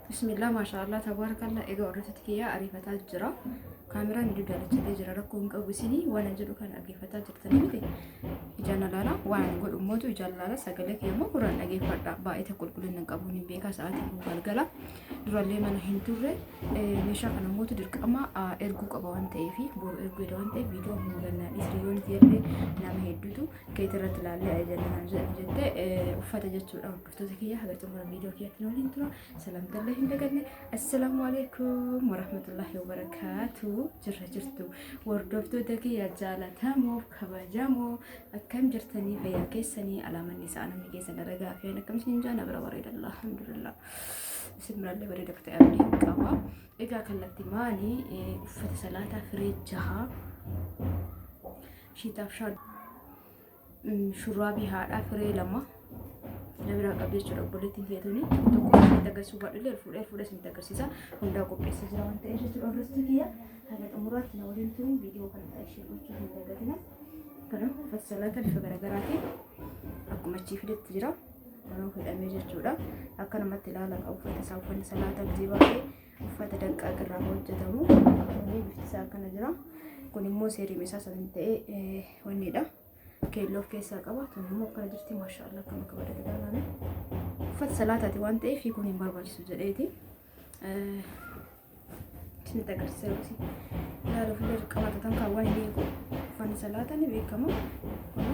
Bismillah maashaallah tabaarakallaa. Egaa hordoftoota kiyyaa, ariifataa jira. Kaameraan hedduu daalachatee jira, rakkoo hin qabu. Isinii waan an jedhu kana dhaggeeffataa jirtanii miti? Ijaan alaala waan ani godhu mootu ijaan alaala, sagalee kiyya immoo gurraan dhaggeeffadha. Baay'ee tokko qulqullina hin qabu, hin beekaa. Sa'aatii kun galgala, durallee mana hin turre. Meeshaa kana mootu dirqama erguu qaba waan ta'eef, boru erguu jedha waan ta'eef, viidiyoo amma gannaa dhiisri yoon nama hedduutu keetii irratti ilaallee ajajanna jettee uffata jechuudha. Hordoftoota kiyya, haga xumura viidiyoo kiyyatti na waliin tura. Salaamtallee hin daganne. Assalaamu alaikum warahmatullahi wabarakaatu. Jirra jirtu hordoftoota kiyya jaalatamoo kabajamoo, akkam jirtanii? Fayyaa keessanii? Alaamanni isaa namni keessan dalagaa fi akkam isin jaana bira bareeda, alhamdulillah. Isin birallee bareeda akka ta'e abdiin qaba. Egaa kallattii maanii uffata salaataa firee jaha, shiitaaf shaa shurraabii haadhaa firee 2 na biraa qabdi jechuudha. Obboleettiin keetuni tokko isinitti agarsiisuu baadhullee fuudhee fuudhee isinitti agarsiisa. Hundaa qopheessee jira waan ta'eef jechuudha. Hordoftoota kiyya, haga xumuraatti na waliin turuun viidiyoo kana ishee gochuu hin dagatina. Kana uffata salaataa bifa garaagaraatiin akkuma achii fidetti jira. Manoo hidhamee jechuudha. Akka namatti ilaala qabu uffata isaa. Uffanni salaataa gisee baay'ee uffata danqaaq irraa hojjetamu. Bifti isaa akkana jira. Kun immoo seeriin isaa san ta'ee wannidha. Keelloo of keessaa qaba. Tun immoo akkana jirti, maashaallah, akkam akka bareedu ilaalame. Uffata salaataati waan ta'eef hiikuun hin barbaachisu jedheeti. Isinitti agarsiisa yookiis ilaaluuf illee dirqama ta'an kaawwan hin hiiku. Uffanni salaataa ni beekama. Kun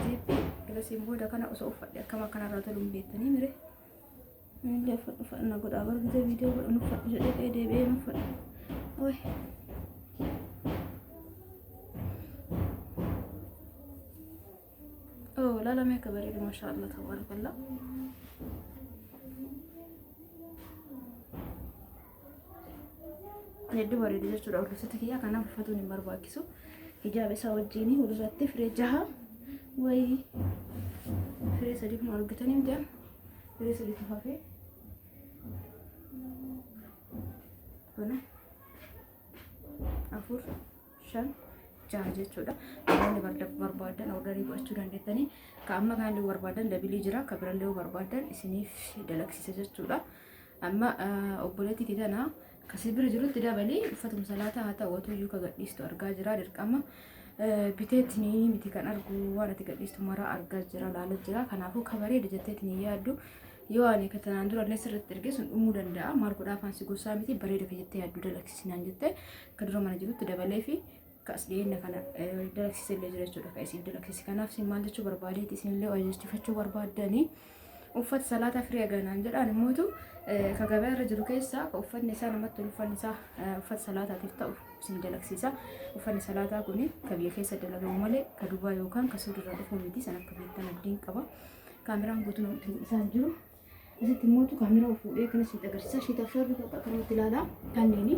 ziippii eegasiin booda kana osoo uffadhe akkam akkanarraa tolu hin beektanii mire. Illee uffadhu uffadhu na godhaa bar gisee viidiyoo godhu uffadhu jedhee ka'ee deebi'ee uffadhu. Oy. Oh, laalamee akka bareedu, masha Allah tabarakallah. Hedduu bareedu jechuudha hordoftoota kiyyaa, kanaaf uffatuun hin barbaachisu. Hijaaba isaa wajjin walirratti firee jaha wayii firee sadii kun argitanii miti, firee sadiitu hafe. Kana afur, shan, jaha jechuudha. Namoonni barbaadan orderii godhachuu dandeettanii. Ka amma kanallee barbaadan dabilii jira, ka birallee barbaadan isiniif dalagsiisa jechuudha. Amma obboleettii tana kasi bira jirutti dabalii uffatuma salaataa haa ta'u otoo iyyuu ka gadhiistu argaa jira. Dirqama biteetinii miti kan argu, waan ati gadhiistu maraa argaa jira, laalaa jira. Kanaafuu ka bareeda jetteetinii yaaddu yoo ani ka tanaan dura illee sirriitti ergee sun dhumuu danda'a, maal godhaa afaan si gorsaa miti, bareeda ka jettee yaaddu dalagsiisinaan jette, ka dura mana jirutti dabalee fi ka as dhiyeenya kana dalagsiise illee jira jechuudha, ka isiif dalagsiise. Kanaaf isin maal jechuu barbaadeeti, isinillee ajaajifachuu barbaaddanii uffata salaataa firii aganaan jedhaan immootu ka gabaa irra jiru keessaa ka uffanni isaa namatti tolu, uffanni isaa uffata salaataatiif ta'u isin dalagsiisa. Uffanni salaataa kun ka biyya keessa dalagamu malee ka dubaa yookaan ka suudirraa dhufu miti. San akka beektan abdiin qaba. Kaameraan guutuun isaan jiru. Asitti immootu kaameraa fuudhee kana isin agarsiisa. Shiitaaf shaarbii bakka akkanumatti ilaalaa kanneeni.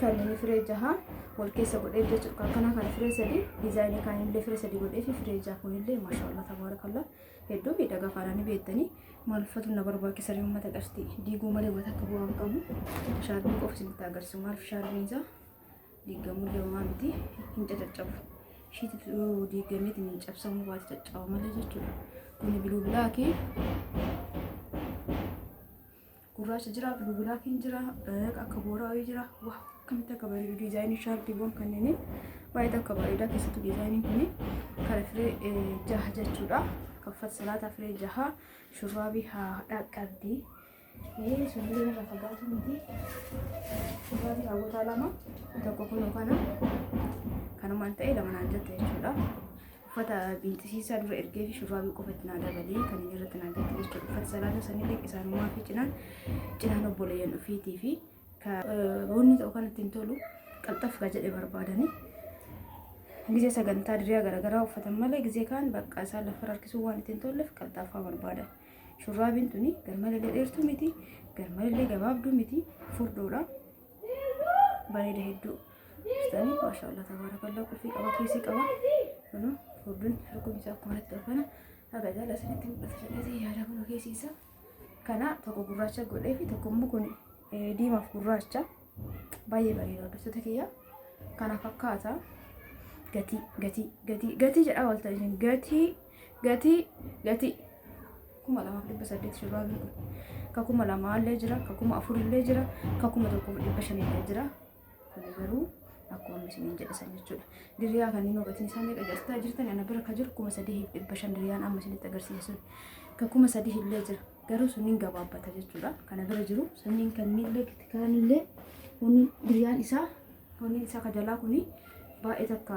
Kanneen firee jaha wal keessa godhee jechuudha. Kan kanaa kana firee sadii, diizaayinii kaanillee firee sadii godhee fi firee jaha kunillee, maashaallah tabaarakallah, hedduu miidhagaa faana ni beektanii. Maal uffatu na barbaachisa uummata qarshii diiguu malee wanta akka bu'aa hin qabu. Shaarbii qofa isinitti agarsiisu, maal shaarbiin isaa diigamullee homaa miti, hin cacaccabu. Shiititu diigameetiin hin cabsamuu baate caccaba malee jechuudha. Kuni blue blackii gurraacha jira, blue blackiin jira, akka booraa jira. Waa akkamitti akka bareedu diizaayinii shaarbiiwwan kanneenii baay'ee akka bareedaa, keessattuu diizaayiniin kuni kana firee jaha jechuudha. Uffata salaataa firee jaha, shurraabii haadhaa qabdi. Sunillee irra fagaatu miti. Shurraabii hawwataa lama, tokko kunoo kana kanumaan ta'e lama naan jette jechuudha. Uffata biinxisiisaa dura ergee fi shurraabii qofatti naa dabalee kan inni irratti naa jette jechuudha. Uffata salaata sanillee isaanumaa fi cinaan cinaan obboleeyyan ofiitii fi wanni ta'u kan ittiin tolu qalxaf ka jedhe barbaadanii. Gizee sagantaa diriyaa garaagaraa uffatan malee gizee kaan bakka isaan lafarra harkisuu waan ittiin tolleef qalxaffaa barbaadan. Shurraabiin tuni garmalee dheertuu miti, garmalee gabaabduu miti, furdoodha. Bareeda hedduu. Jirtanii, maashaallah tabaarakallah, qulfii qaba, kiisii qaba. Kun furduun harkuun isaa akkuma natti kana haga jala isinitti mul'ata jedhee yaada, kun kiisii isaa. Kana tokko gurraacha godhee fi tokko immoo kun diimaaf gurraacha baay'ee bareeda hordoftoota kiyya. Kana fakkaata. Gatii gatii gatii gatii jedhaa walta isin, gatii gatii gatii. 2800 shurraabiin kun. Ka 2000 illee jira, ka 4000 illee jira, ka 1500 illee jira. Kun garuu akkuma amma isiniin jedhe san jechuudha. Diriyaa kanneen gatiin isaa meeqa jirtaa jirtan ana bira ka jiru 3500 diriyaan amma isinitti agarsiise sun. Ka 3000 illee jira. Garuu sunniin gabaabbata jechuudha. Kana bira jiru sunniin kannillee kaanillee wanni diriyaan isaa wanni isaa ka jalaa kuni baay'ee takka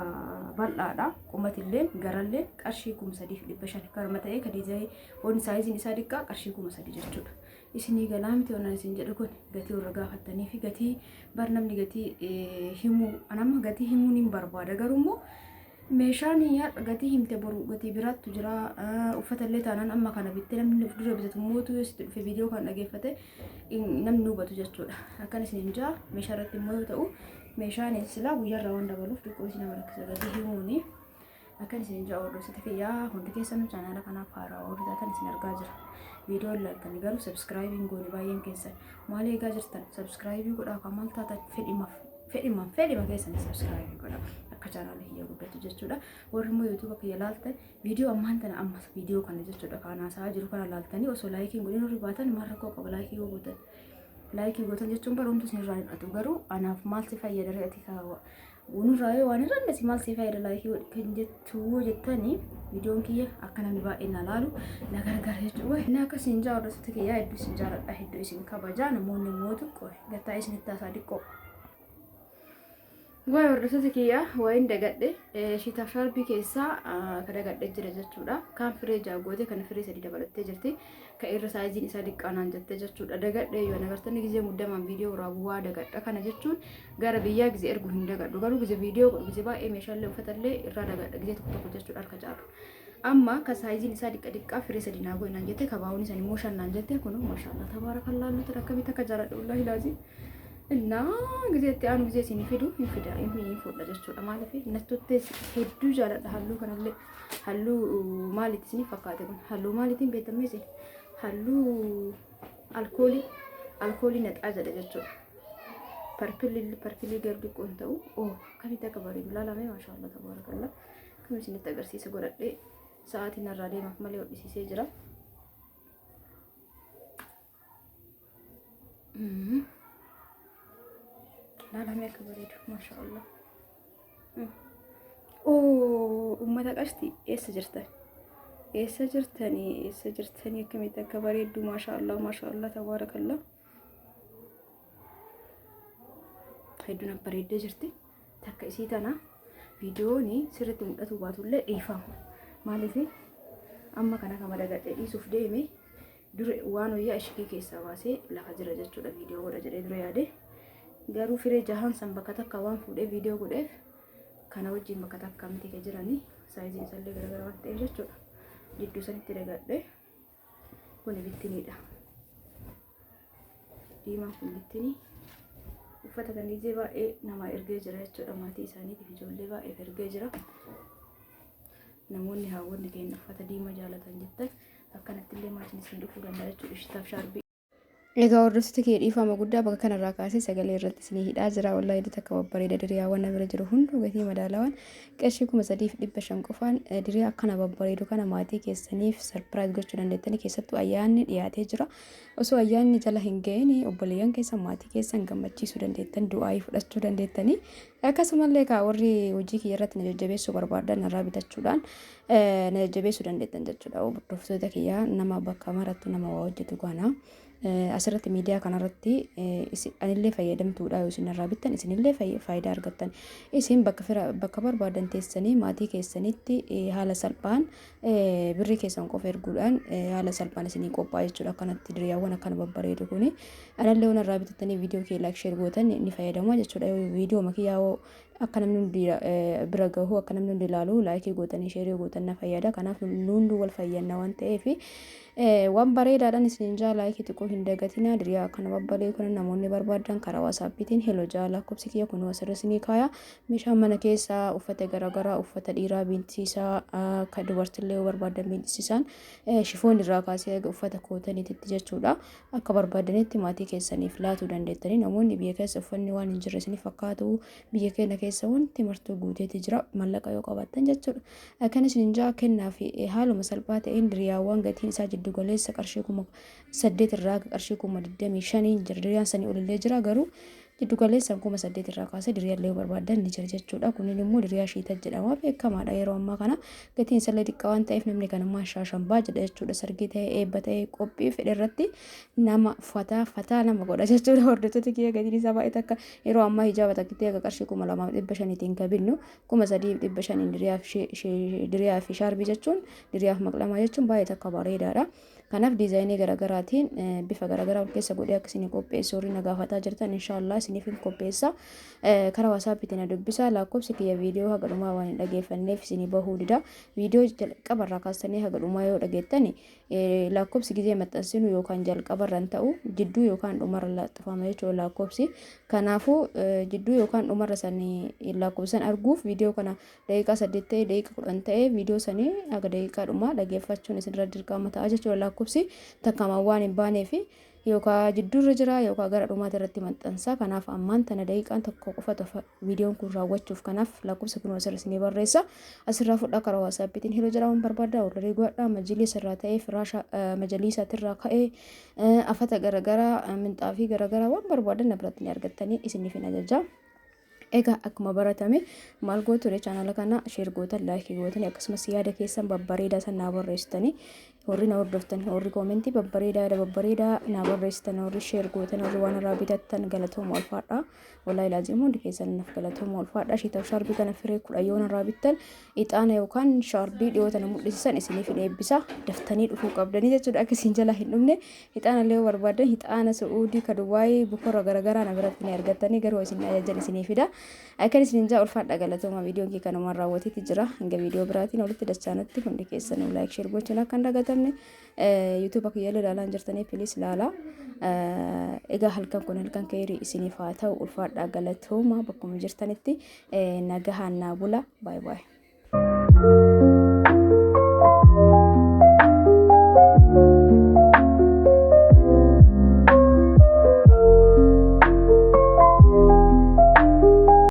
bal'aadha. Qumatillee garallee qarshii 3500 karma ta'ee ka diizaayii wanni saayiziin isaa xiqqaa qarshii 3000 jechuudha. Isinii galaa miti wannan isin jedhu kun gatii warra gaafattanii fi gatii bar namni gatii himuu anamma gatii himuun hin barbaada garuu immoo meeshaan har'a gatii himte boru gatii biraattu jira uffata illee taanaan amma kana bittee namni of dura bitatu mootu yoo sitti dhufe viidiyoo kan dhageeffate namni hubatu jechuudha. Akkan isin hin jaa meeshaa irratti immoo yoo ta'u meeshaan silaa guyyaarraa waan dabaluuf xiqqoo isin nama rakkisa gatii himuuni. Akkan isin jaa hordoftoota kiyyaa hundi keessanuu chaanaala kanaaf haaraa warri taatan isin argaa jira. Viidiyoo ilaaltanii garuu subscribe hin goone baay'een keessan. Maal eegaa jirtan? Subscribe godhaa kan maal taatan fedhimaaf fedhima fedhima keessan subscribe godhaa akka chaanaala kiyya guddatu jechuudha. Warri immoo YouTube kiyya ilaaltan viidiyoo ammaan tana amma viidiyoo kana jechuudha kan haasa'aa jiru kana ilaaltanii osoo like hin godhin warri baatan maal rakkoo qaba like yoo gootan. Like gootan jechuun barumsa isin irraa hin dhatu garuu anaaf maal si fayyada re'ati kaawa. Nurraa yoo waan irra si maal si fayyada like godhi kan jettu yoo jettani viidiyoon kiyya akka namni baay'een na laalu na gargaara jechuudha. Wayi inni akka isin jaa hordoftoota kiyyaa hedduu isin jaaladha hedduu isin kabajaa namoonni immoo xiqqoo gattaa isinitti haasaa xiqqoo. Wayi hordoftoota kiyyaa wayin dagadhe shitaaf shaarbii keessaa ka dagadhe jira jechuudha. Kaan firee ja'a goote kana firee sadii dabalattee jirti. Ka irra saayiziin isaa diqqaa naan jette jechuudha. Dagadhe yoo nagartanii gizee muddamaan viidiyoo waraabuu waa dagadha. Kana jechuun gara biyyaa gizee ergu hin dagadhu. Garuu gizee viidiyoo godhu gizee baay'ee meeshaalee uffatallee irraa dagadha gizee tokko tokko jechuudha harka caalu. Amma ka saayiziin isaa diqqa diqqaa firee sadii naa godhi naan jette ka baa'uun isaan immoo shan naan jette kun maashaallah tabaarakallaa nuti akkamitti akka jaaladhu wallaahi laazim. Innaa gizee itti aanu gizee isin fidu hin fida hin fudha jechuudha. Maaliif nattottee hedduu jaaladha halluu kanallee. Halluu maaliiti isin fakkaate kun? Halluu maaliitiin beekamee isin? Halluu alkoolii alkoolii naxaa jedha jechuudha. Parpilli parpilii garuu xiqqoo hin ta'u. Oo akkamitti akka bareedu ilaalame maashaallah tabaarakallaa. Akkam isinitti agarsiisa godhadhee sa'aatiin narraa deemaaf malee hodhisiisee jira. Laalame akka bareedu maashaallah. Oo uummata qashti eessa jirtan? Eessa jirtanii? Eessa jirtanii? Akkamitti akka bareeddu maashaallah maashaallah tabaarakallaa. Hedduu na bareeddee jirti. Takka isii tana viidiyoon sirriitti mul'atu baatullee dhiifama. Maaliif amma kana kama dagadhee dhiisuuf deeme dura waan wayyaa ishikii keessaa baasee lafa jira jechuudha viidiyoo godha jedhee dura yaade. Garuu firee jahaan san bakka takka waan fuudhee viidiyoo godheef kana wajjin bakka takka miti ka jiranii saayiziin isallee garagara waan ta'eef jechuudha. Jidduu sanitti dagadhe kuni bittiniidha. Diimaan kun bittinii uffata kan gizee baay'ee namaa ergee jira jechuudha maatii isaaniitiif ijoollee baay'eef ergee jira. Namoonni haawwanni keenya uffata diimaa jaalatan jettan akkanatti illee maatiin isin dhufuu danda'a jechuudha shitaaf shaarbii. Egaa hordoftoota kee dhiifama guddaa bakka kanarraa kaasee sagalee irratti isinii hidhaa jira. Wallaahi hedduu takka babbareeda diriyaawwan na bira jiru hunduu gatii madaalawaan qarshii 3500 qofaan diriyaa akkana babbareedu kana maatii keessaniif surprise gochuu dandeettanii keessattuu ayyaanni dhiyaatee jira. Osoo ayyaanni jala hin ga'in obboleeyyan keessan maatii keessan gammachiisuu dandeettan du'aayii fudhachuu dandeettanii akkasumallee kaa warri hojii kiyya irratti na jajjabeessuu barbaadan narraa bitachuudhaan na jajjabeessuu dandeettan jechuudha. Hordoftoota kiyyaa nama bakka marattu nama waa hojjetu kana asirratti miidiyaa kanarratti anillee fayyadamtuudha yoo isin irraa bittan isinillee faayidaa argattan isin bakka fira bakka barbaadan teessanii maatii keessanitti haala salphaan birrii keessan qofa erguudhaan haala salphaan isinii qophaa'a jechuudha akkanatti diriyaawwan akkana babbareedu kuni anallee waan irraa bitattanii viidiyoo kee like share gootan ni fayyadama jechuudha viidiyoo makiyyaa akka namni hundi bira gahu akka namni hundi ilaalu like gootanii share gootan na fayyada kanaaf nu hunduu wal fayyanna waan ta'eef waan bareedaadhaan isin jaa like xiqqoo hin dagatina diriyaa akkana babbareedu kana namoonni barbaadan karaa WhatsAppiitiin hello jaa lakkoofsi kiyya kunoo asirra isinii kaaya meeshaa mana keessaa uffata garaagaraa uffata dhiiraa biintisiisaa kan dubartillee yoo barbaadan biintisiisaan shifoon irraa kaasee uffata kootaniititti jechuudha akka barbaadanitti maatii keessaniif laatuu dandeettanii namoonni biyya keessa uffanni waan hin jirre isinif fakkaatu biyya keenya keessa wanti martuu guuteeti jira mallaqa yoo qabaattan jechuudha. Kan isin jaa kennaa fi haaluma salphaa ta'een diriyaawwan gatiin isaa jiddu galeessa qarshii 8000 irraa qarshii 25,000 jira. Diriyaan sanii olillee jira, garuu jiddu galeessaan 8000 irraa kaasee diriyaallee yoo barbaadan ni jira jechuudha. Kunin immoo diriyaa shiita jedhama, beekamaadha yeroo ammaa kana. Gatiin isallee xiqqaa waan ta'eef namni kanummaa shaashambaa jedha jechuudha. Sargii ta'ee, eebba ta'ee, qophii fedhe irratti nama fataa fataa nama godha jechuudha. Hordoftoota kiyya, gatiin isaa baay'ee takka. Yeroo ammaa hijaaba takkitti akka qarshii 2500tiin kan binnu 3500n diriyaa fi shaarbii jechuun, diriyaaf maqlamaa jechuun baay'ee takka bareedaadha. Kanaaf diizaayinii garaagaraatiin bifa garaagaraa of keessa godhee akka isinii qopheessu warri na gaafataa jirtan, inshaallah isiniif hin qopheessa. Karaa WhatsAppiitiin na dubbisa. Lakkoofsi kiyya viidiyoo haga dhumaa waan hin dhageeffanneef isinii bahuu dida. Viidiyoo jalqabarraa kaastanii haga dhumaa yoo dhageettani, lakkoofsi gizee maxxansinu yookaan jalqabarra hin ta'u, jidduu yookaan dhumarra laxxafama jechuudha lakkoofsi. Kanaafuu jidduu yookaan dhumarra sanii lakkoofsan arguuf viidiyoo kana daqiiqaa 8 ta'e, daqiiqa 10 ta'e, viidiyoo sanii haga daqiiqaa dhumaa dhageeffachuun isinirra dirqama ta'a jechuudha. Lakkoofsi takkamaan waan hin baaneef yookaan jidduurra jira yookaan gara dhumaati irratti maxxansa. Kanaaf ammaan tana daqiiqaan tokko qofa tofa viidiyoon kun raawwachuuf. Kanaaf lakkoofsa kun asirra isinii barreessa. Asirraa fudhaa, karaa WhatsAppiitiin hiroo jedhamuun barbaada. Orderii godhadhaa. Majliisa irraa ta'ee, firaasha majaliisaatirraa ka'ee, afata garaagaraa, minxaafii garaagaraa waan barbaadan na biratti ni argattanii, isiniif hin ajaja. Egaa akkuma baratame maal gootu, chaanala kana share gootan, like gootanii, akkasumas yaada keessan babbareedaa san naa barreessitanii, warri na hordoftan, warri koomentii babbareedaa, yaada babbareedaa naa barreessitan, warri share gootan, warri waan irraa bitattan, galatooma, ulfaadha. Wallaahi laazim hundi keessan naaf galatooma, ulfaadha. Shiitaaf shaarbii kana firee 10 yoo irraa bittan, ixaana yookaan shaarbii dhiyoota na mul'isisan isiniif hin eebbisa. Daftanii dhufuu qabdanii jechuudha, akka isin jalaa hin dhumne. Ixaana illee yoo barbaadan, ixaana Su'uudii ka Dubaayii bukorra garaagaraa na biratti ni argattanii, garuu isin ajajan isinii fida. Akkan isin jaa, ulfaadha, galatooma. Viidiyoon kee kanumaan raawwateeti jira. Hanga viidiyoo biraatiin walitti dachaanutti hundi keessanuu like, share gochuun akka hin dagatamne. YouTube kiyyallee ilaalaa hin jirtanii, please ilaalaa. Egaa halkan kun halkan keerii isiniif haa ta'u. Ulfaadhaa, galatooma. Bakkuma jirtanitti nagahaan naa bula. Baay'ee baay'ee.